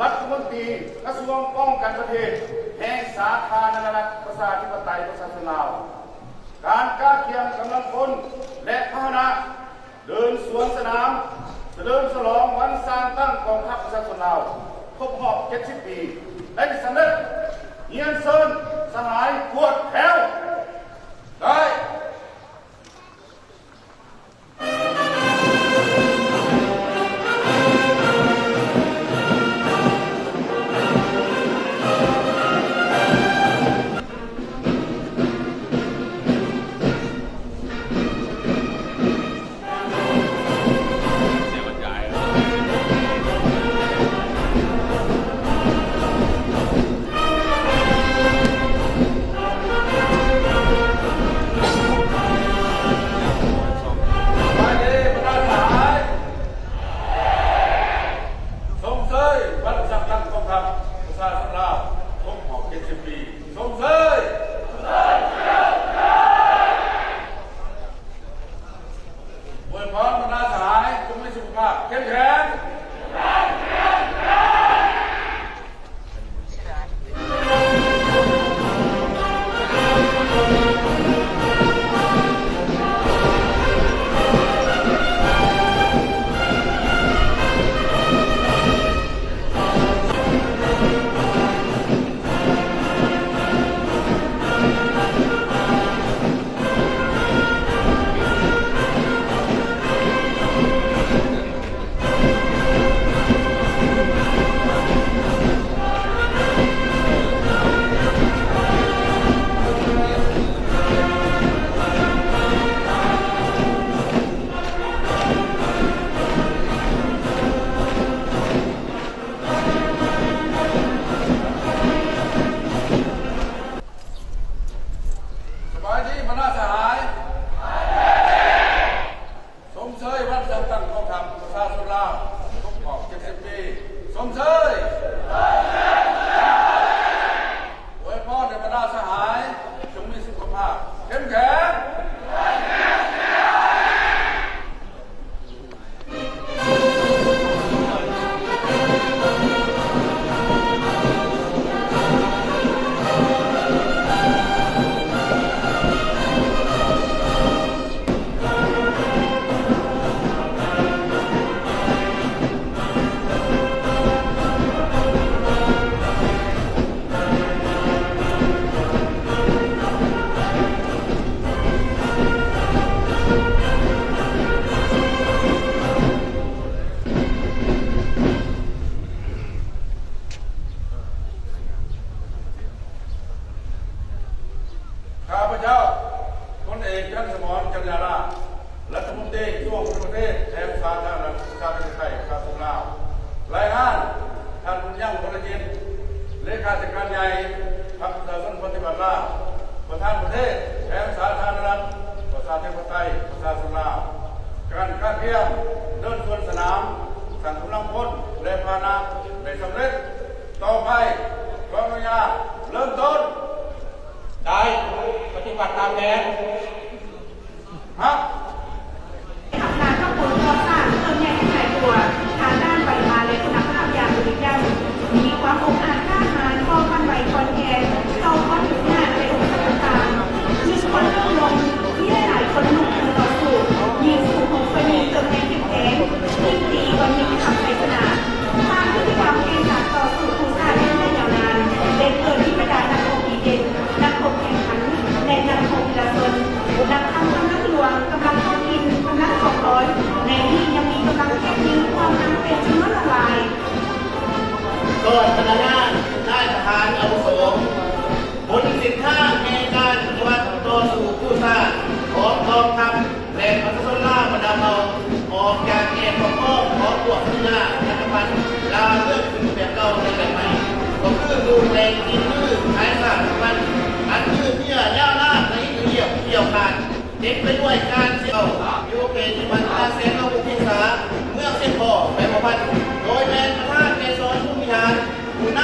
ລັດຖະມົນຕີກະຊວງປ້ອງກັນປະເທດແຫ່ງສາທາລະນະລັດ ປະຊາທິປະໄຕ ປະຊາຊົນລາວ, ການກະກຽມກຳລັງພົນ ແລະ ພາຫະນະ ເດີນສວນສະໜາມ ສະເຫຼີມສະຫຼອງວັນສ້າງຕັ້ງກອງທັບປະຊາຊົນລາວ ຄົບຮອບເຈັດສິບປີ ໄດ້ສຳເລັດ. ຮຽນເຊີນສະຫາຍກວດແຖວໄດ້. ສະບາຍດີ ບັນດາສະຫາຍ. ຊົມເຊີຍວັນສ້າງຕັ້ງກອງທັບປະຊາຊົນລາວ ຄົບຮອບເຈັດສິບປີ. ຊົມເຊີຍ! ອວຍພອນບັນດາສະຫາຍ ຈົ່ງມີສຸຂະພາບເຂັ້ມແຂງ. ສະບາຍດີ ບັນດາສະຫາຍ. ຊົມເຊີຍວັນສ້າງຕັ້ງກອງທັບປະຊາຊົນລາວ ຄົບຮອບເຈັດສິບປີ. ຊົມເຊີຍ! ອວຍພອນໃຫ້ບັນດາສະຫາຍ ຈົ່ງມີສຸຂະພາບເຂັ້ມແຂງ. ຂ້າພະເຈົ້າ ພົນເອກ ຈັນສະໝອນ ຈັນຍາລາ ລັດຖະມົນຕີກະຊວງຕ່າງປະເທດແຫ່ງສາທາລະນະລັດ ປະຊາທິປະໄຕ ປະຊາຊົນລາວ, ລາຍງານ ທ່ານ ບຸນຍັງ ວໍລະຈິດ ເລຂາທິການໃຫຍ່ ພັກປະຊາຊົນປະຕິວັດລາວ, ປະທານປະເທດແຫ່ງສາທາລະນະລັດ ປະຊາທິປະໄຕ ປະຊາຊົນລາວ, ການກະກຽມເດີນສວນສະໜາມ, ສ້າງກຳລັງພົນ ແລະ ພາຫະນະ ໄດ້ສຳເລັດ. ຕໍ່ໄປ ຂໍອະນຸຍາດເລີ່ມຕົ້ນ. ໄດ້ ປະຕິບັດຕາມແຜນ. ຮັບ. ທຳງານກັບໂຄງການກໍ່ສ້າງເພີ່ມໃຫຍ່ຂະຫຍາຍຕົວທາງດ້ານປະລິມານ ແລະ ຄຸນນະພາບຢ່າງບະລິດຢ່ຳ, ມີຄວາມອົງອາດກ້າຫານ, ຄວາມໝັ້ນໄຫວຂອນແກ່ນ, ຕໍ່ຄວາມຫຍຸ້ງຍາກ ແລະ ອຸປະສັກຕ່າງໆ, ມີຄົນເລີ່ມລົງ, ມີຫຼາຍໆຄົນລຸກຂຶ້ນຕໍ່ສູ້, ຍິງສູ້ໂຮງກໍຍິງເຕີມແຮງເຂັ້ມແຂງ, ຍິງຕີກໍຍິງຮັບໄຊຊະນະ. ຜ່ານພຶດຕິກຳແຫ່ງການຕໍ່ສູ້ຄູ່ຊາດຢ່າງຍາວນານ ໄດ້ເກີດມີບັນດານັກຮົບດີເດັ່ນ, ນັກຮົບແຂ່ງຂັນ ແລະ ນັກຮົບວິລະຊົນ, ນັກທຳກຳລັງຫຼວງ, ກຳລັງທ້ອງຖິ່ນ, ກຳລັງກອງຮ້ອຍ, ໃນນີ້ຍັງມີກຳລັງເທກນິກຮ່ວມນຳເປັນຈຳນວນຫຼວງຫຼາຍ. ກ່ອນບັນດານາຍທະຫານອາວຸໂສ, ບົນເສັ້ນທາງແຫ່ງການປະຕິວັດຕໍ່ສູ້ກູ້ຊາດຂອງກອງທັບ ແລະ ປະຊາຊົນລາວບັນດາເຜົ່າ ອອກຈາກແດນປົກຄອງຂອງພວກເມືອງລາວ ລັດຖະບານລາວເລີ່ມຂຶ້ນແບບເກົ່າໃນແບບໃໝ່ ກໍຄືໜູນແດງກິນມື້ຂາຍຊາດຂອງມັນ ອັນຍືດເຍື້ອຍາວນານ ລະອິດລະອຽວຂຽວຂາດ ເຕັມໄປດ້ວຍການເສຍເອົາ ຢູ່ເຂດທີ່ວັດປ່າແສນ ເມືອງພູພິງສາ ເມືອງຊຽງຂອງ ແຂວງຫົວພັນ ໂດຍແມ່ນປະທານໄກສອນ ພົມວິຫານ ຜູ້ນ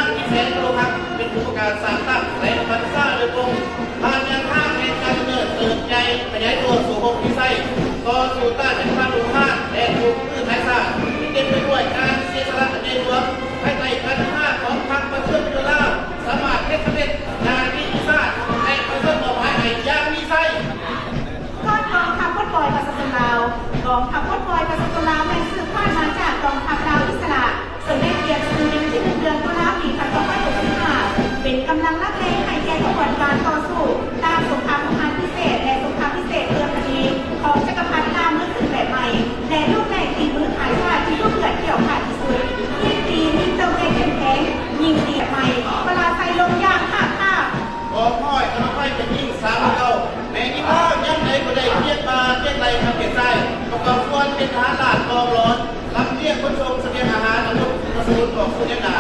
ມາ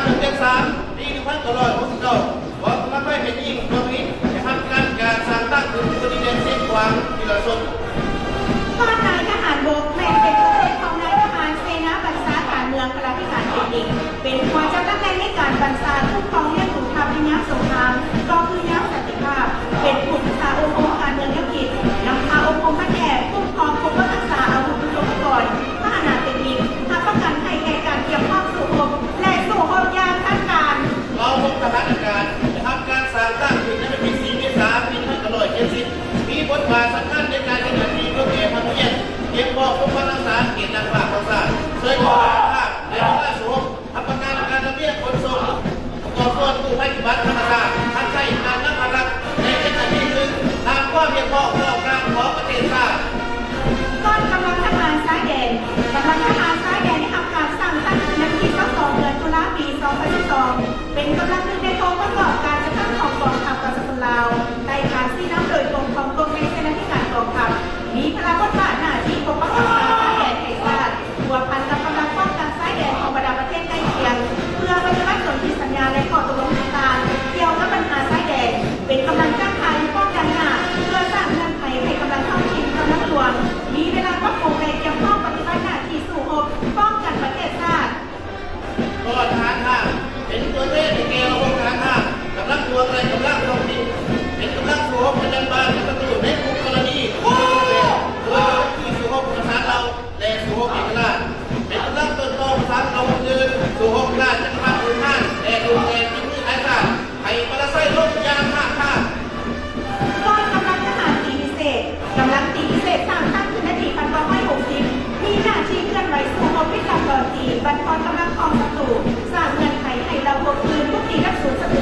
ເຖິງເດືອນສາມ ປີໜຶ່ງພັນເກົ້າຮ້ອຍຫົກສິບເກົ້າ ກອງກຳລັງໄຟແພດຍິງພວກນີ້ໄດ້ຮັບການສ້າງຕັ້ງຂຶ້ນຢູ່ທີ່ແດນຊຽງຂວາງ ວິລະຊົນ. ກອງນາຍທະຫານບົກແມ່ນເປັນຕົວແທນຂອງນາຍທະຫານເສນາບັນຊາການເມືອງ ພະລາທິການເປັນດິນ ເປັນຫົວຈັກຕຳແໜ່ງໃນການບັນຊາຄຸ້ມຄອງລ້ຽງດູທັບໃນຍາມສົງຄາມ ກໍຄືຍາມສັນຕິພາບ ເປັນຜູ້ສຶກສາອົບຮົມການເມືອງແນວຄິດ ນຳພາອົບຮົມພັນແອບ ຄຸ້ມຄອງປົກປັກຮັກສາອາວຸດຍຸດໂທປະກອນ ພາຫະນະເຕັກນິກ ຮັບປະກັນໃຫ້ແກ່ການກຽມພ້ອມສູ້ຮົບ ແລະ ສູ້ຮົບຢ່າງທັນການ. ກອງບົກທະຫານອາກາດໄດ້ຮັບການສ້າງຕັ້ງຂຶ້ນໃນວັນທີສີ່ ເມສາ ປີໜຶ່ງພັນເກົ້າຮ້ອຍເຈັດສິບ ມີບົດບາດສຳຄັນໃນການເຮັດໜ້າທີ່ເພື່ອແກ່ພະນະຫຍັດ ກຽມພ້ອມປົກປັກຮັກສາເຂດນາກຟ້າຂອງຊາດ ຊ່ວຍເຫຼືອທາງ ແລະ ເວລາສູ້ຮົບ ຮັບປະກັນການລຳລຽງຂົນສົ່ງ ປະກອບສ່ວນກູ້ໄພພິບັດທຳມະຊາດ ຮັບໃຊ້ການນຳພາລັດ ແລະ ເຮັດໜ້າທີ່ອື່ນຕາມຄວາມຮຽກຮ້ອງຕ້ອງການຂອງປະເທດຊາດ. ກອງກຳລັງທະຫານຊາຍແດນ ກຳລັງທະຫານຊາຍແດນໄດ້ຮັບການສ້າງຕັ້ງຂຶ້ນໃນວັນທີຊາວສອງ ເດືອນຕຸລາ ປີສອງພັນສິບສອງ ເປັນກຳລັງໜຶ່ງໃນກອງປະກອບການຈັດຕັ້ງຂອງກອງທັບປະຊາຊົນລາວ ໃຕ້ການຊີ້ນຳໂດຍກົງຂອງກົມໃຫຍ່ເສນາທິການກອງທັບ ມີພາລະບົດບາດໜ້າທີ່ປົກປັກຮັກສາຊາຍແດນໃຫ້ຊາດ ພົວພັນກັບກຳລັງປ້ອງກັນຊາຍແດນຂອງບັນດາປະເທດໃກ້ຄຽງ ເພື່ອປະຕິບັດສົນທິສັນຍາ ແລະ ຂໍ້ຕົກລົງຕ່າງໆ ກ່ຽວກັບບັນຫາຊາຍແດນ ເປັນກຳລັງຈັບພາຍຸປ້ອງກັນໜ້າ ເພື່ອສ້າງເງື່ອນໄຂໃຫ້ກຳລັງທ້ອງຖິ່ນ, ກຳລັງຫຼວງ ມີເວລາປັບປຸງ ແລະ ກຽມພ້ອມປະຕິບັດໜ້າທີ່ສູ້ຮົບປ້ອງກັນປະເທດຊາດ. ກໍທະຫານທາງ ເປັນຕົວແທນໃຫ້ແກ່ລະບົບທະຫານທາງ, ກຳລັງຫຼວງ ແລະ ກຳລັງທ້ອງຖິ່ນ ເປັນກຳລັງສູ້ຮົບປະຈັນບານກັບສັດຕູໃນທຸກກໍລະນີ ໂດຍທີ່ສູ້ຮົບປະສານເຫຼົ່າ ແລະ ສູ້ຮົບເອກະລາດ ເປັນກຳລັງຕົ້ນຕໍປະສານເຫຼົ່າອື່ນ ສູ້ຮົບລາຊະຈັກກະພັດຮຸນຮານ ແລະ ດູແລກິນມືໄອຊາດ ໃຫ້ປະລາໄຊລົງຢ່າງຫ້າມພາດ. ກອງກຳລັງທະຫານຕີພິເສດ ກຳລັງຕີພິເສດສ້າງຕັ້ງຂຶ້ນໃນປີພັນເກົ້າຮ້ອຍຫົກສິບ ມີໜ້າທີ່ເຄື່ອນໄຫວສູ້ຮົບຕິດຕາມຕອນຕີ ບັນທອນກຳລັງຂອງສັດຕູ, ສ້າງເງື່ອນໄຂໃຫ້ເຫຼົ່າຮົບອື່ນບຸກຕີກັບສູນສັດຕູ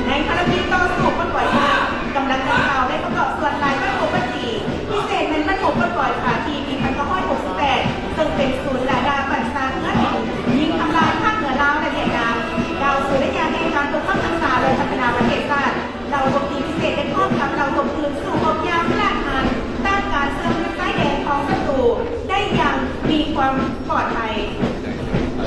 ໃນພາລະກິດຕໍ່ສູ້ປົດປ່ອຍຊາດ. ກຳລັງດັ່ງກ່າວໄດ້ປະກອບສ່ວນຫຼາຍບັ້ນຮົບບັ້ນຕີ ພິເສດແມ່ນບັ້ນຮົບປົດປ່ອຍຂາທີ່ປີພັນເກົ້າຮ້ອຍຫົກສິບແປດ ເຊິ່ງເປັນສູນລາດາບັນຊາເຮືອບິນ ຍິງທຳລາຍພາກເໜືອລາວ ແລະ ຫວຽດນາມ. ກ່າວສູ່ໄລຍະແຫ່ງການປົກປັກຮັກສາ ແລະ ພັດທະນາປະເທດຊາດ ເຫຼົ່າຮົບຕີພິເສດໄດ້ພ້ອມກັບເຫຼົ່າຮົບອື່ນສູ້ຮົບຢ່າງກ້າຫານ ຕ້ານການເຊື່ອມຍຶດຊາຍແດນຂອງສັດຕູໄດ້ຢ່າງມີຄວາມປອດໄພ.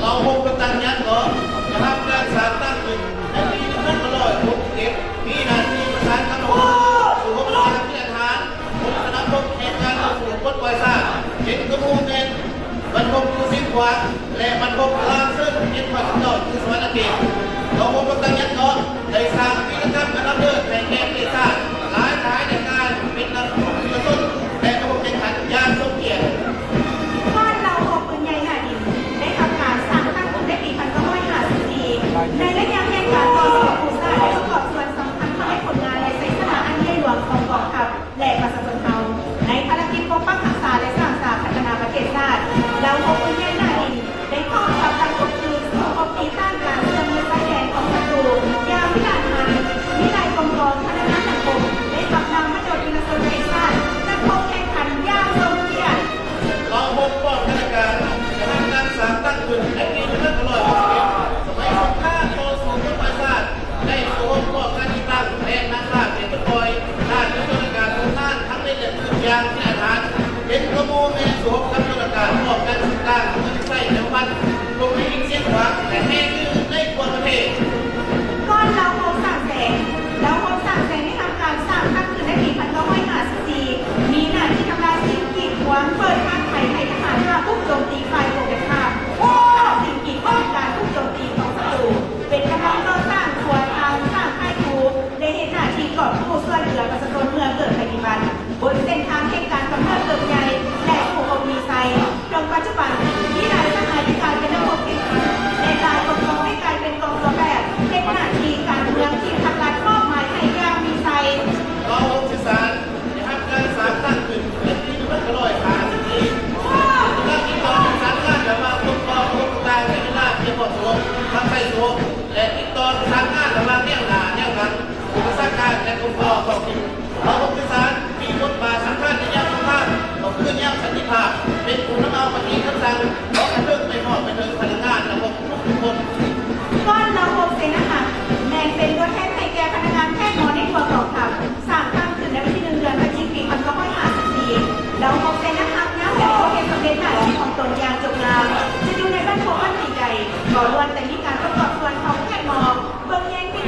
ເຫຼົ່າຮົບກັບຕັນຍັດເກາະ ໄດ້ຮັບການສ້າງຕັ້ງຂຶ້ນໃນປີໜຶ່ງພັນເກົ້າຮ້ອຍຫົກສິບເອັດ ມີໜ້າທີ່ປະສານກັບເຫຼົ່າຮົບ ສູ້ຮົບຢ່າງກ້າຫານ ພົມສະນາມບົກແຫ່ງການຕໍ່ສູ້ປົດປ່ອຍຊາດ ເປັນຂະບວນແມ່ນບັ້ນຮົບຢູ່ຊຽງຂວາງ ແລະ ບັ້ນຮົບພະລາມເຊີນ ເຈັດຮ້ອຍສິບເກົ້າ ຢູ່ສະຫວັນນະເຂດ. ເຫຼົ່າຮົບກັບຕັນຍັດເກາະ ໄດ້ສ້າງວີລະກຳອັນລ້ຳເລີດໃຫ້ແກ່ປະເທດຊາດ ຫຼາຍສະຫາຍໄດ້ກາຍເປັນນັກລບເຍົາວະຊົນ ແລະ ລະບົບແຂ່ງຂັນຢ່າງສົມກຽດ. ກອງເຫຼົ່າຮົບປືນໃຫຍ່ໜ້າດິນ ໄດ້ຮັບການສ້າງຕັ້ງຂຶ້ນໃນປີພັນເກົ້າຮ້ອຍຫ້າສິບສີ່ ໃນໄລຍະແຫ່ງການຕໍ່ສູ້ກູ້ຊາດ ໄດ້ປະກອບສ່ວນສຳຄັນເຂົ້າໃນຜົນງານ ແລະ ໄຊຊະນະອັນໃຫຍ່ຫຼວງຂອງກອງທັບ ແລະ ປະຊາຊົນເຮົາ ໃນພາລະກິດປົກປັກຮັກສາ ແລະ ສ້າງສາພັດທະນາປະເທດຊາດ. ເຫຼົ່າຮົບປືນໃຫຍ່ໜ້າດິນ ໄດ້ພ້ອມກັບເຫຼົ່າຮົບອື່ນສູ້ຮົບຕີຕ້ານການເຊື່ອມຍຶດຊາຍແດນຂອງສັດຕູຢ່າງວິລາດຫານ ມີຫຼາຍກົມກອງພະນັກງານສັງຄົມ ໄດ້ຮັບນາມມະດົກວິລະຊົນແຫ່ງຊາດ ນັກຮົບແຂ່ງຂັນຢ່າງສົມກຽດ. ເຫຼົ່າຮົບປ້ອງກັນອາກາດ ໄດ້ຮັບການສ້າງຕັ້ງຂຶ້ນໃນປີໜຶ່ງພັນເກົ້າຮ້ອຍຫົກສິບເອັດ ສະໄໝສົງຄາມຕໍ່ສູ້ປົດປ່ອຍຊາດ ໄດ້ສູ້ຮົບປ້ອງກັນທີ່ຕັ້ງ ແລະ ນຳພາເປັນປົດປ່ອຍ ດ້ານຍົນຍົນອາກາດສົງຄາມ ທັງເລັດ ແລະ ປືນ ຢ່າງທີ່ອາດຫານ ເປັນຂະບວນແມ່ນສວມກັບຍົນອາກາດ ພ້ອມກັນສູນກາງເມືອງໄຊ ແຂວງຫົວພັນ ລົງໄປຍິງຊຽງຂວາງ ແລະ ແຫ່ງອື່ນໃນທົ່ວປະເທດ. ກອງເຫຼົ່າຮົບສ້າງແສງ ເຫຼົ່າຮົບສ້າງແສງໄດ້ຮັບການສ້າງຕັ້ງຂຶ້ນໃນປີພັນເກົ້າຮ້ອຍຫ້າສິບສີ່ ມີໜ້າທີ່ທຳລາຍສິ່ງກີດຂວາງ ເປີດທາງໄຂໃຫ້ທະຫານລາວບຸກໂຈມຕີຝ່າຍກົງກັນຂ້າມ ສ້າງສິ່ງກີດຂວາງການບຸກໂຈມຕີຂອງສັດຕູ ເປັນກຳລັງກໍ່ສ້າງຂົວທາງ ສ້າງຄ້າຍຄູ ແລະ ເຮັດໜ້າທີ່ກອບກູ້ຊ່ວຍເຫຼືອປະຊາຊົນເມື່ອເກີດໄພພິບັດ ບົນເສັ້ນທາງແຫ່ງການກຳເນີບເຕີບໃຫຍ່ ແລະ ຜູ້ຄົນມີໄຊ. ເຖິງປັດຈຸບັນ ມີຫຼາຍສະຫາຍທີ່ກາຍເປັນນັກຮົບແຂ່ງຂັນ ແລະ ຫຼາຍກອງທັບໄດ້ກາຍເປັນກອງທັບແບບ ເຮັດໜ້າທີ່ການເມືອງທີ່ພັກລັດມອບໝາຍໃຫ້ຢ່າງມີໄຊ. ເຫຼົ່າຮົບສື່ສານ ໄດ້ຮັບການສ້າງຕັ້ງຂຶ້ນໃນປີໜຶ່ງພັນເກົ້າຮ້ອຍຫ້າສິບສີ່ ເປັນກຳລັງຕິດຕໍ່ປະສານງານລະຫວ່າງປົກຄອງຮົບຕ່າງໆໃນເວລາທີ່ເໝາະສົມ ທັງໃນໂຊນ ແລະ ຕິດຕໍ່ປະສານງານລະຫວ່າງແນວໜ້າ ແນວຫຼັງ ຜູ້ປະຊາການ ແລະ ອົງກອນທ້ອງຖິ່ນ. ເຫຼົ່າຮົບສື່ສານ ມີບົດບາດສຳຄັນໃນຍາມສົງຄາມ ກໍຄືຍາມສັນຕິພາບ ເປັນຜູ້ນຳເອົາປະຕິຄຳສັ່ງຂອງການເມືອງໄປມອບໄປເຖິງພະນັກງານລະບົບທຸກໆຄົນ. ກອງເຫຼົ່າຮົບເສນາຮັກ ແມ່ນເປັນຕົວແທນໃຫ້ແກ່ພະນັກງານແພດໝໍໃນທົ່ວກອງທັບ ສ້າງຕັ້ງຂຶ້ນໃນວັນທີໜຶ່ງ ເດືອນພະຈິກ ປີພັນເກົ້າຮ້ອຍຫ້າສິບສີ່ ເຫຼົ່າຮົບເສນາຮັກຍາມແບບເຮັດສຳເລັດໜ້າທີ່ຂອງຕົນຢ່າງຈົບງາມ ຈະຢູ່ໃນບັ້ນຮົບບັ້ນຕີໃດ ກໍລ້ວນແຕ່ມີການ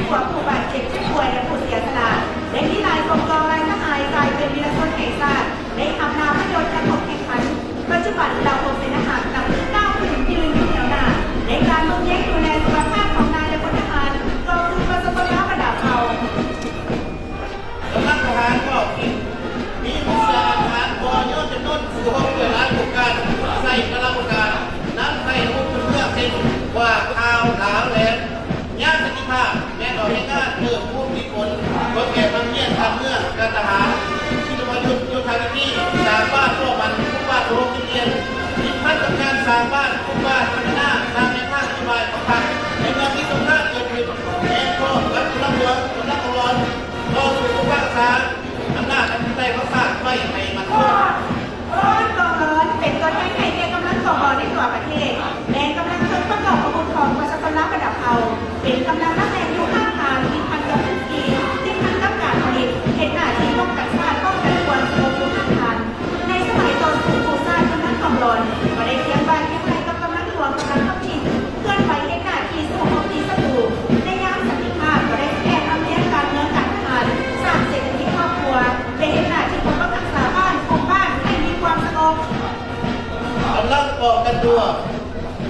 ຕົວຜູ້ບາດເຈັບ, ເຈັບປ່ວຍ ແລະ ຜູ້ເສຍສະຫຼະ ໄດ້ມີຫຼາຍກົມກອງລາຍສະຫາຍກາຍເປັນວິລະຊົນແຫ່ງຊາດ ໄດ້ຮັບນາມມາຍົດການລົງແຂ່ງຂັນ. ປັດຈຸບັນ ເຫຼົ່າພົງເສນາຫາກນຳຄືກ້າວຂຶ້ນຢືນຢູ່ແຖວໜ້າ ໃນການເບິ່ງແຍງດູແລສຸຂະພາບຂອງນາຍ ແລະ ພົນທະຫານ ກໍຄືປະຊາຊົນລາວບັນດາເຜົ່າ. ກຳລັງທະຫານກໍເອົາຈິງ ມີວິຊາອາຫານກໍຍ້ອນຈຳນວນສູ້ຮົບດ້ວຍຫຼາຍໂຄງການ ໃຊ້ກຳລັງໂຄງການ ນຳໃຊ້ອາວຸດເຄື່ອງເສັ້ນກວ່າ ຂ່າວ ລາວ ແລນ ຍາມສັນຕິພາບ ແມ່ນອອກແຮງງານເພີ່ມພູມອິດຜົນ ເບິ່ງແບບນຳຮຽນທາງເມືອງ ການທະຫານ ທີ່ລະມະຍຸດ ຍຸດທະວິທີ ສ້າງບ້ານປ້ອງກັນ ຄຸ້ມບ້ານໂລກຕິດລຽນ ຕິດພັນກັບການສ້າງບ້ານ ຄຸ້ມບ້ານ ພັດທະນາຕາມແນວທາງນະໂຍບາຍຂອງພັກ ໃນເມື່ອມີສົງຄາມເກີດຂຶ້ນ ແມ່ນພ້ອມກັບກຳລັງຫຼວງ ກຳລັງກອງຫຼອນ ຕໍ່ສູ້ປົກປັກຮັກສາອຳນາດອະທິປະໄຕຂອງຊາດໄວ້ໃຫ້ໝັ້ນຄົງ. ກອງຫຼອນເປັນຕົວແທນໃຫ້ແກ່ກຳລັງກອງຫຼອນໃນທົ່ວປະເທດ ແມ່ນກຳລັງເຄື່ອງປະກອບອາວຸດຂອງປະຊາຊົນລາວບັນດາເຜົ່າ ເປັນກຳລັງຫຼັກແຫຼ່ງຢູ່ຮາກຖານ ຕິດພັນກັບພື້ນທີ່ ຕິດພັນກັບການຜະລິດ ເຮັດໜ້າທີ່ປ້ອງກັນຊາດ ປ້ອງກັນຄົວ ຢູ່ຮາກຖານ. ໃນສະໄໝຕໍ່ສູ້ກູ້ຊາດ ກຳລັງກອງຫຼອນກໍໄດ້ຄຽງບ່າຍຄຽງໄຫຼ່ກັບກຳລັງຫຼວງ ກຳລັງທັບທິງ ເຄື່ອນໄຫວເຮັດໜ້າທີ່ສູ້ຮົບຕີສັດຕູ. ໃນຍາມສັນຕິພາບກໍໄດ້ແຜ່ນຳຮຽນການເມືອງການທະຫານ ສ້າງເສດຖະກິດຄອບຄົວ ໄດ້ເຮັດໜ້າທີ່ປົກປັກຮັກສາບ້ານ ຄຸ້ມບ້ານໃຫ້ມີຄວາມສະຫງົບ. ກຳລັງປ້ອງກັນຕົວ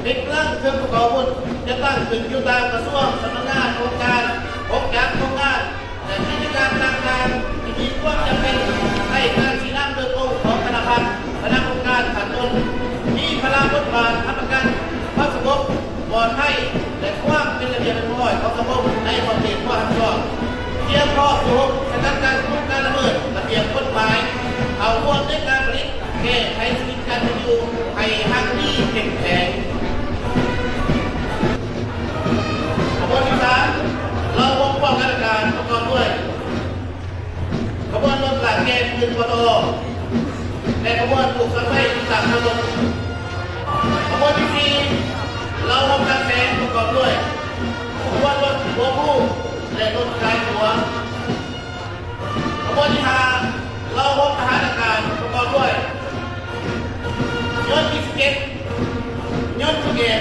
ເປັນກຳລັງເຄື່ອງປະກອບອາວຸດ ຈັດຕັ້ງຂຶ້ນຢູ່ຕາມກະຊວງ, ສຳນັກງານ, ອົງການ, ກົງຈັກ, ໂຮງງານ ແລະ ກິດຈະການຕ່າງໆ ທີ່ມີຄວາມຈຳເປັນໃນການຊີ້ນຳໂດຍກົງຂອງຄະນະພັກ, ຄະນະອົງການຂັ້ນຕົ້ນ, ມີພາລະບົດບາດຮັບປະກັນຄວາມສະຫງົບ ປອດໄພ ແລະ ຄວາມເປັນລະບຽບຮຽບຮ້ອຍຂອງສັງຄົມໃນຂອບເຂດຄວາມຮັບຜິດຊອບ, ຕຽມພ້ອມສູ້ຮົບສະກັດກັ້ນການລະເມີດລະບຽບກົດໝາຍ, ເຂົ້າຮ່ວມໃນການຜະລິດ ແກ້ໄຂຊີວິດການເປັນຢູ່ໃຫ້ຮັ່ງມີເຂັ້ມແຂງ. ຂະບວນທີສາມ ເຫຼົ່າຮົບປ້ອງກັນອາກາດ ປະກອບດ້ວຍ ຂະບວນລົດລາກແກ່ນ ປຕອ ແລະ ຂະບວນປູກສາຍໄຟ ຕາມທາງລົດ. ຂະບວນທີສີ່ ເຫຼົ່າຮົບການແສງ ປະກອບດ້ວຍ ຂະບວນລົດຫົວພູ ແລະ ລົດຂາຍຕົ໋ວ. ຂະບວນທີຫ້າ ເຫຼົ່າຮົບທະຫານອາກາດ ປະກອບດ້ວຍ ຍົນທີສິບເຈັດ ຍົນສຸເອດ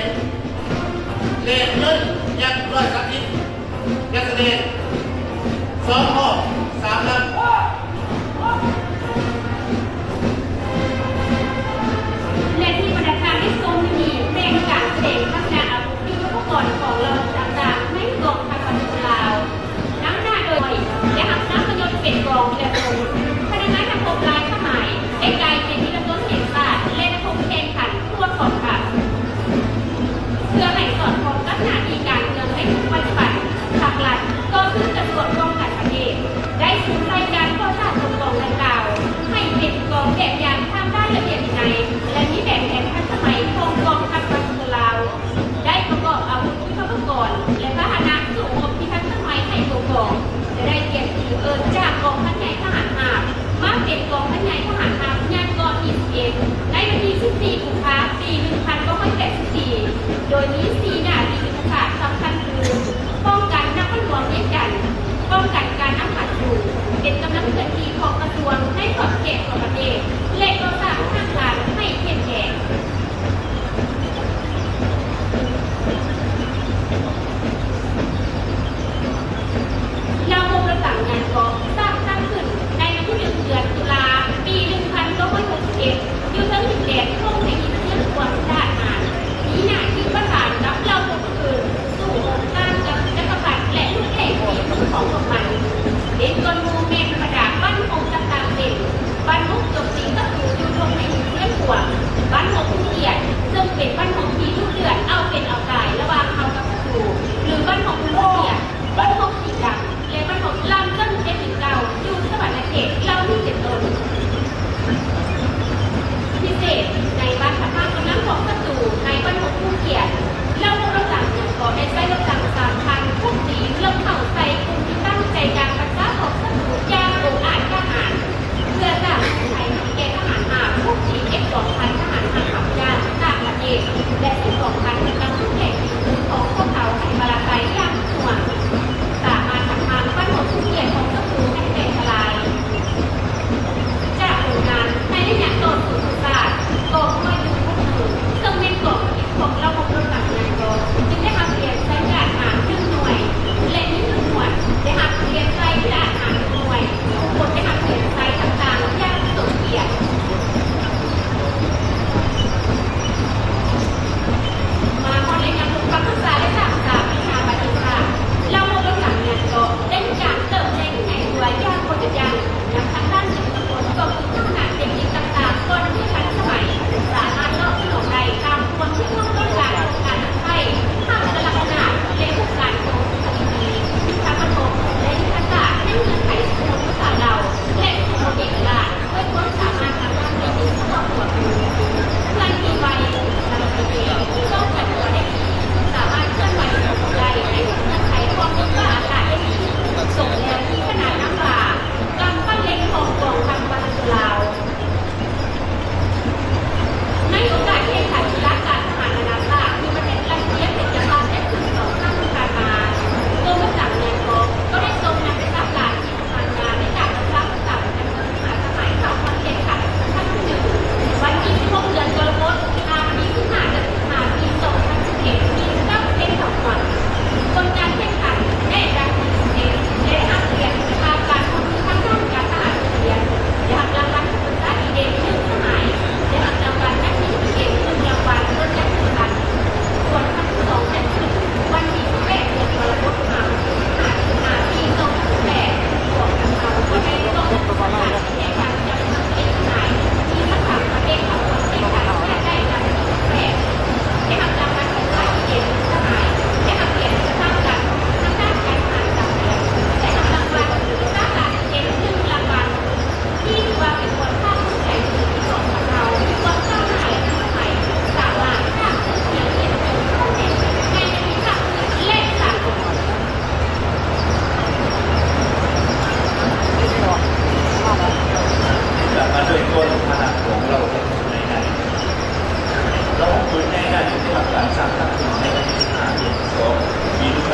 ແລະ ຍົນຍັກຮ້ອຍສາມສິບ ຈັດສະແດງ ສອງຮອບ ສາມລຳ. ແລະ ທີ່ບັນດາທ່ານໄດ້ຊົມຢູ່ນີ້ ແມ່ນການສະແດງທັກສະອາວຸດຍຸດໂທປະກອນຂອງເຫຼົ່າທັນຕ່າງໆ ໃນກອງທັບປະຊາຊົນລາວ. ນຳໜ້າໂດຍ ໄດ້ຮັບນາມມາຍົດເປັນກອງວິລະຊົນ, ພະນັກງານນັກຮົບລາຍສະໄໝ ໄດ້ກາຍເປັນວິລະຊົນແຫ່ງຊາດ ແລະ ນັກຮົບແຂ່ງຂັນທົ່ວກອງທັບ. ເພື່ອໃຫ້ສອດຄ່ອງກັບໜ້າທີ່ການເມືອງໃນປັດຈຸບັນ, ຫຼັກໆ ກໍຄືກະຊວງປ້ອງກັນປະເທດ ໄດ້ສຸມໃສ່ການກໍ່ສ້າງກົມກອງດັ່ງກ່າວ ໃຫ້ເປັນກອງແບບຢ່າງທາງດ້ານລະບຽບວິໄນ ແລະ ມີແບບແຜນທັນສະໄໝຂອງກອງທັບປະຊາຊົນລາວ. ໄດ້ປະກອບອາວຸດຍຸດໂທປະກອນ ແລະ ພາຫະນະສູ້ຮົບທີ່ທັນສະໄໝໃຫ້ຕົວກອງ ແລະ ໄດ້ປ່ຽນຊື່ເອີ້ນຈາກກອງພັນໃຫຍ່ທະຫານຮາບ ມາເປັນກອງພັນໃຫຍ່ທະຫານຮາບຍາມເກາະທີສິບເອັດ ໃນວັນທີສິບສີ່ ກຸມພາ ປີໜຶ່ງພັນເກົ້າຮ້ອຍແປດສິບສີ່ ໂດຍມີສີ່ໜ້າທີ່ຍຸດທະສາດສຳຄັນຄື ປ້ອງກັນນະຄອນຫຼວງວຽງຈັນ, ປ້ອງກັນການນຳພັນສູງ, ເປັນກຳລັງເຄື່ອນທີ່ຂອງກະຊວງໃນຂອບເຂດທົ່ວປະເທດ ແລະ ກໍ່ສ້າງຮາກຖານໃຫ້ເຂັ້ມແຂງ. ເຫຼົ່າຮົບລະສັງຍານເກາະ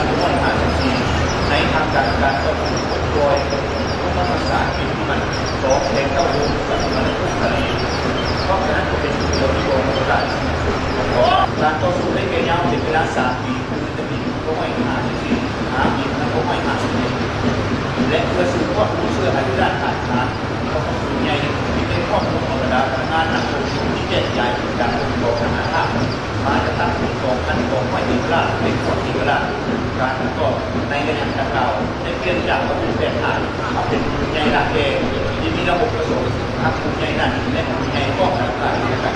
ຮ້ອຍຫ້າສິບສີ່ ໃນທາງການ ການເຈົ້າຄູນປົດປ່ອຍ ລົງມາທາງສານເປັນທີ່ມັນສອງແສນເກົ້າໝື່ນ ປັດຈຸບັນ ເປັນຜູ້ສາລີ. ເພາະສະນັ້ນກໍເປັນເຂື່ອທີ່ບໍ່ມີໂອກາດ ການຕໍ່ສູ້ໄດ້ແກ່ຍາວເປັນເວລາສາມປີ ຄືແຕ່ປີໜຶ່ງພັນເກົ້າຮ້ອຍຫ້າສິບສີ່ ຫາປີໜຶ່ງພັນເກົ້າຮ້ອຍຫ້າສິບເຈັດ ແລະ ເພື່ອສືບທອດຮູ້ເຊື້ອອາທິລາດທະຫານ ຂອງກອງທຶນໃຫຍ່ ທີ່ໄດ້ຄວບຄຸມເອົາບັນດາພະນັກງານນັກລົງທຶນທີ່ແຈກຈ່າຍຈາກອົງກອນທະຫານລາວ ມາຈັດຕັ້ງເປັນກອງພັນກອງຮ້ອຍເອກະລາດ ເປັນກອງເອກະລາດ ການປະກອບໃນໄລຍະດັ່ງກ່າວ ໄດ້ປ່ຽນຈາກກອງທຶນແບບຖານ ມາເປັນກອງທຶນໃຫຍ່ຫຼາກແດ່ ທີ່ມີລະບົບປະສົມທັງກອງທຶນໃຫຍ່ນັ້ນ ແລະ ກອງທຶນໃຫຍ່ພ້ອມກັນຫຼາຍເທື່ອກັນ.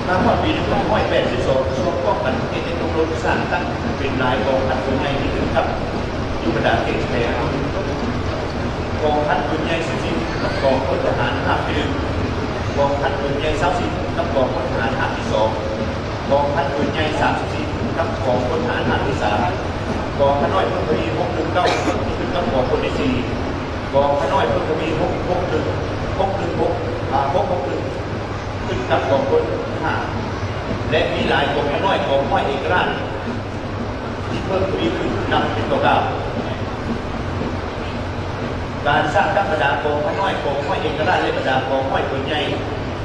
ມາຮອດປີໜຶ່ງພັນເກົ້າຮ້ອຍແປດສິບສອງ ກະຊວງປ້ອງກັນປະເທດໄດ້ຕົກລົງສ້າງຕັ້ງເປັນຫຼາຍກອງພັນກອງໃຫຍ່ທີ່ຂຶ້ນກັບຢູ່ບັນດາເຂດແດນ. ກອງພັນປືນໃຫຍ່ສິບສີ່ ກັບກອງພົນທະຫານຮາບທີໜຶ່ງ, ກອງພັນປືນໃຫຍ່ຊາວສີ່ ກັບກອງພົນທະຫານຮາບທີສອງ, ກອງພັນປືນໃຫຍ່ສາມສິບສີ່ ກັບກອງພົນທະຫານຮາບທີສາມ, ກອງພັນນ້ອຍພົນທະວີຫົກໜຶ່ງເກົ້າ ຂຶ້ນກັບກອງພົນທີສີ່, ກອງພັນນ້ອຍພົນທະວີຫົກ ຫົກໜຶ່ງ ຫົກໜຶ່ງຫົກ ອາ ຫົກຫົກໜຶ່ງ ຂຶ້ນກັບກອງພົນທີຫ້າ ແລະ ມີຫຼາຍກອງພັນນ້ອຍ ກອງຮ້ອຍເອກະລາດ ທີ່ເພີ່ມທະວີຂຶ້ນນັບເປັນເທົ່າເກົ່າ. ການສ້າງຕັ້ງບັນດາກອງພັນນ້ອຍ ກອງຮ້ອຍເອກະລາດ ແລະ ບັນດາກອງຮ້ອຍປືນໃຫຍ່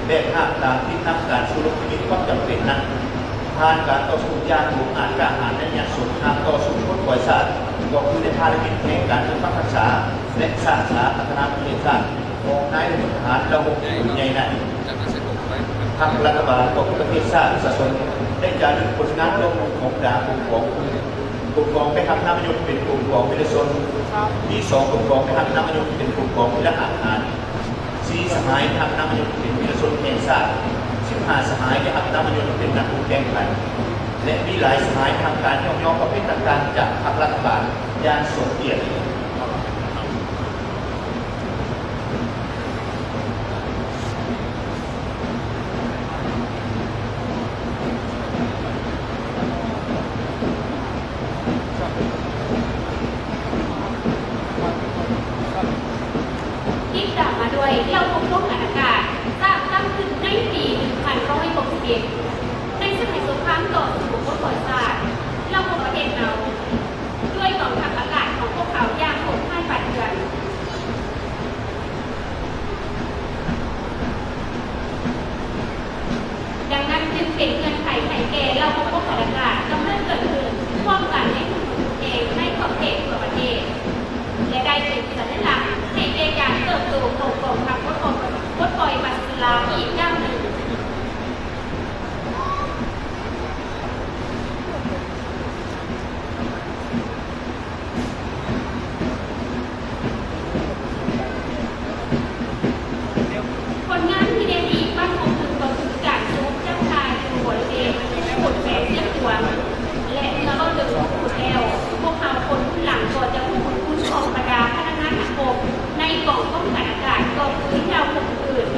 ແບກຫາບຕາມທິດນຳການສູ້ລົບທີ່ມີຄວາມຈຳເປັນນັ້ນ ຜ່ານການຕໍ່ສູ້ຢ່າງອຸກອາດກ້າຫານ ແລະ ຍັງສົງຄາມຕໍ່ສູ້ປົດປ່ອຍຊາດ ກໍຄືໃນພາລະກິດແຫ່ງການປົກປັກຮັກສາ ແລະ ສ້າງສາພັດທະນາປະເທດຊາດ ຂອງນາຍພົນທະຫານລາວຫົກໃຫຍ່ນັ້ນ, ພັກລັດຖະບານຂອງປະເທດຊາດປະຊາຊົນ ໄດ້ຈາລຶກຜົນງານລວມຂອງບັນດາກົມກອງ, ກົມກອງໄດ້ຮັບນາມມະຍົດເປັນກົມກອງວິລະຊົນ, ມີສອງກົມກອງໄດ້ຮັບນາມມະຍົດເປັນກົມກອງວິລະອາຫານ, ສີ່ສະຫາຍໄດ້ຮັບນາມມະຍົດເປັນວິລະຊົນແຫ່ງຊາດ, ສິບຫ້າສະຫາຍໄດ້ຮັບນາມມະຍົດເປັນນັກລົບແຂ່ງຂັນ ແລະ ມີຫຼາຍສະຫາຍໄດ້ຮັບການຍົກຍ້ອງປະເພດຕ່າງໆຈາກພັກລັດຖະບານຢ່າງສົມກຽດ. ຕິດຕາມມາດ້ວຍເຫຼົ່າພົນພົກອານາກາດ ສ້າງຕັ້ງຂຶ້ນໃນປີໜຶ່ງພັນເກົ້າຮ້ອຍຫົກສິບເອັດ ໃນສະໄໝສົງຄາມຕໍ່ສູ້ປົດປ່ອຍຊາດ ເຫຼົ່າພົນປະເທດເຮົາ ດ້ວຍກອງທັບອາກາດຂອງພວກເຂົາຢ່າງໂຫດຮ້າຍປາດເຖື່ອນ. ດັ່ງນັ້ນຈຶ່ງເປັນເງື່ອນໄຂໃຫ້ແກ່ເຫຼົ່າພົນພົກອານາກາດກຳເນີດເກີດຂຶ້ນພ້ອມກັນໃນທຸກແຫ່ງໃນຂອບເຂດທົ່ວປະເທດ ແລະ ໄດ້ເປັນສັນຍະລັກໃຫ້ແກ່ການເຕີບໂຕຂອງກອງທັບປົດປ່ອຍ ປົດປ່ອຍປັດຈຸບັນອີກກ້າວໜຶ່ງ. ຜົນງານທີ່ໄດ້ມີບັ້ນຄົງຄື ກໍຄືການສະຫຼຸບຈັບທ່າຢູ່ບໍລິເວນຂຸດແປງຊຽງຂວາງ ແລະ ເມື່ອເວົ້າເຖິງຂຸດແລ້ວ ພວກເຮົາຄົນລຸ້ນຫຼັງກໍຈະຮູ້ບຸນຄຸນຂອງບັນດາພະນັກງານທະຫານບົກໃນກອງປ້ອງກັນອາກາດ ກໍຄືເຫຼົ່າພົນອື່ນ.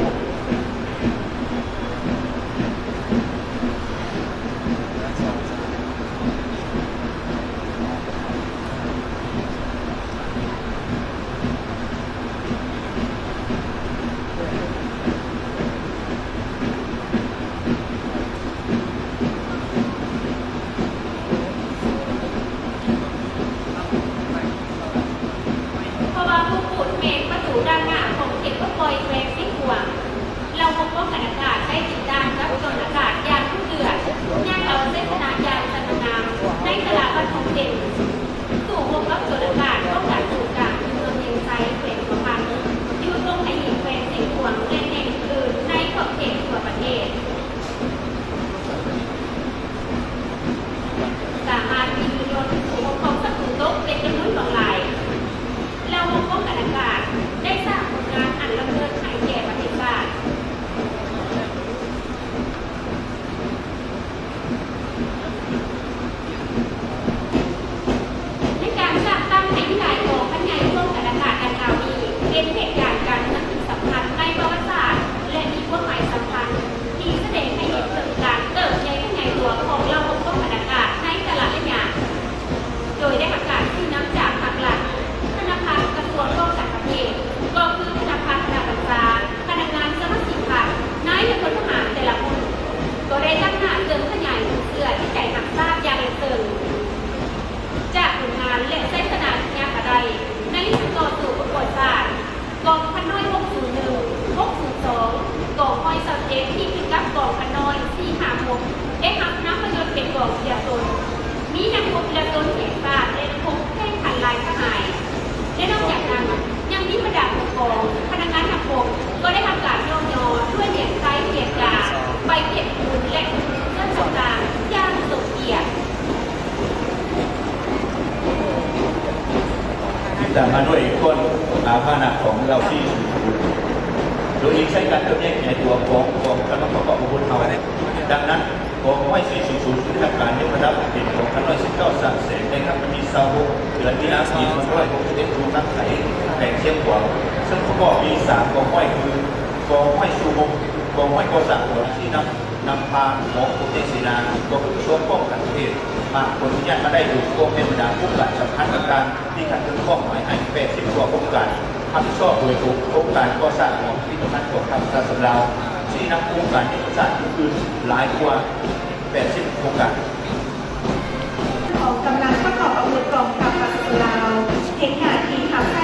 ຂອງພະນັກງານທາງບົກກໍໄດ້ຮັບການຍ້ອງຍໍດ້ວຍຫຽນໄຊ, ຫຽນກາ, ໃບເກັບທຶນ ແລະ ເຄື່ອງຕ່າງໆຢ່າງສົມກຽດ. ຕິດຕາມມາດ້ວຍກ້ອນອາພາຫະນະຂອງເຫຼົ່າສີ່ສູນສູນ ໂດຍອີງໃສ່ການຈຳແນກຂະຫຍາຍຕົວຂອງກອງກຳລັງປະກອບອາວຸດເຮົາ. ດັ່ງນັ້ນ, ກອງຮ້ອຍສີ່ສູນສູນ ໄດ້ຮັບການຍົກລະດັບເປັນກອງພັນຮ້ອຍສິບເກົ້າສ້າງແສງ ໃນຄ່ຳວັນທີຊາວຫົກ ເດືອນມີນາ ປີໜຶ່ງພັນເກົ້າຮ້ອຍຫົກສິບເອັດ ຢູ່ເມືອງໄຄ ແຂວງຊຽງຂວາງ, ເຊິ່ງປະກອບມີສາມກອງຮ້ອຍ ຄື ກອງຮ້ອຍສູ້ຮົບ, ກອງຮ້ອຍກໍ່ສ້າງຂອງຊີ້ນຳ ນຳພາຂອງກົມໃຫຍ່ເສນາ, ກອງກະຊວງປ້ອງກັນປະເທດ, ຜ່ານຜົນອະນຸຍາດມາໄດ້ໂດຍສະເພາະແມ່ນບັນດາໂຄງການສຳຄັນຕ່າງໆ ທີ່ຂັດເຄື່ອນຄວາມໝາຍໃຫ້ ແປດສິບກວ່າໂຄງການ, ຮັບຜິດຊອບໂດຍອົງການກໍ່ສ້າງຂອງພິພິທະພັນກອງທັບປະຊາຊົນລາວ, ຊີ້ນຳໂຄງການຍຸດທະສາດອື່ນໆຫຼາຍກວ່າ ແປດສິບໂຄງການ. ກອງກຳລັງປະກອບອາວຸດກອງທັບປະຊາຊົນລາວ ເຮັດໜ້າທີ່ຮັບໃຊ້